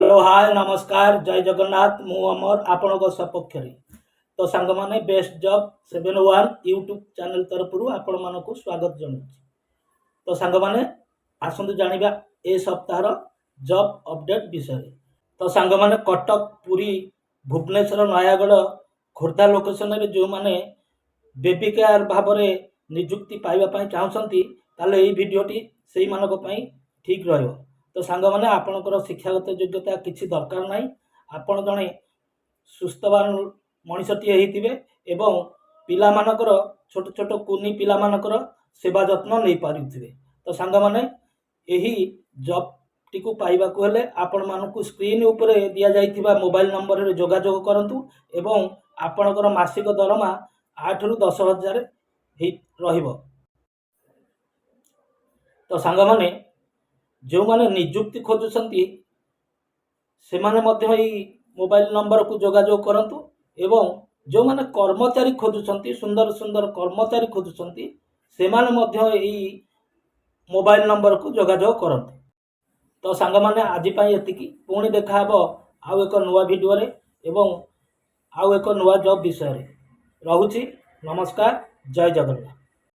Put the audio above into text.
Hello, ହାଏ, ନମସ୍କାର, ଜୟ ଜଗନ୍ନାଥ। ମୁଁ ଅମର, ଆପଣଙ୍କ ସପକ୍ଷରେ। ତ ସାଙ୍ଗମାନେ, ବେଷ୍ଟ ଜବ୍ 71 ୟୁଟ୍ୟୁବ୍ ଚ୍ୟାନେଲ୍ ତରଫରୁ ଆପଣମାନଙ୍କୁ ସ୍ୱାଗତ ଜଣାଉଛି। ତ ସାଙ୍ଗମାନେ, ଆସନ୍ତୁ ଜାଣିବା ଏ ସପ୍ତାହର ଜବ୍ ଅପଡେଟ୍ ବିଷୟରେ। ତ ସାଙ୍ଗମାନେ, କଟକ, ପୁରୀ, ଭୁବନେଶ୍ୱର, ନୟାଗଡ଼, ଖୋର୍ଦ୍ଧା ଲୋକେସନରେ ଯେଉଁମାନେ ବେବି କେୟାର ଭାବରେ ନିଯୁକ୍ତି ପାଇବା ପାଇଁ ଚାହୁଁଛନ୍ତି, ତାହେଲେ ଏଇ ଭିଡ଼ିଓଟି ସେଇମାନଙ୍କ ପାଇଁ ଠିକ୍ ରହିବ। ତ ସାଙ୍ଗମାନେ, ଆପଣଙ୍କର ଶିକ୍ଷାଗତ ଯୋଗ୍ୟତା କିଛି ଦରକାର ନାହିଁ। ଆପଣ ଜଣେ ସୁସ୍ଥବାନ ମଣିଷଟିଏ ହେଇଥିବେ ଏବଂ ପିଲାମାନଙ୍କର, ଛୋଟ ଛୋଟ କୁନି ପିଲାମାନଙ୍କର ସେବା ଯତ୍ନ ନେଇପାରୁଥିବେ। ତ ସାଙ୍ଗମାନେ, ଏହି ଜବ୍ଟିକୁ ପାଇବାକୁ ହେଲେ ଆପଣମାନଙ୍କୁ ସ୍କ୍ରିନ୍ ଉପରେ ଦିଆଯାଇଥିବା ମୋବାଇଲ ନମ୍ବରରେ ଯୋଗାଯୋଗ କରନ୍ତୁ ଏବଂ ଆପଣଙ୍କର ମାସିକ ଦରମା 8ରୁ 10 ହଜାର ହେଇ ରହିବ। ତ ସାଙ୍ଗମାନେ, ଯେଉଁମାନେ ନିଯୁକ୍ତି ଖୋଜୁଛନ୍ତି, ସେମାନେ ମଧ୍ୟ ଏଇ ମୋବାଇଲ ନମ୍ବରକୁ ଯୋଗାଯୋଗ କରନ୍ତୁ ଏବଂ ଯେଉଁମାନେ କର୍ମଚାରୀ ଖୋଜୁଛନ୍ତି, ସୁନ୍ଦର ସୁନ୍ଦର କର୍ମଚାରୀ ଖୋଜୁଛନ୍ତି, ସେମାନେ ମଧ୍ୟ ଏଇ ମୋବାଇଲ ନମ୍ବରକୁ ଯୋଗାଯୋଗ କରନ୍ତୁ। ତ ସାଙ୍ଗମାନେ, ଆଜି ପାଇଁ ଏତିକି। ପୁଣି ଦେଖାହେବ ଆଉ ଏକ ନୂଆ ଭିଡ଼ିଓରେ ଏବଂ ଆଉ ଏକ ନୂଆ ଜବ୍ ବିଷୟରେ। ରହୁଛି, ନମସ୍କାର, ଜୟ ଜଗନ୍ନାଥ।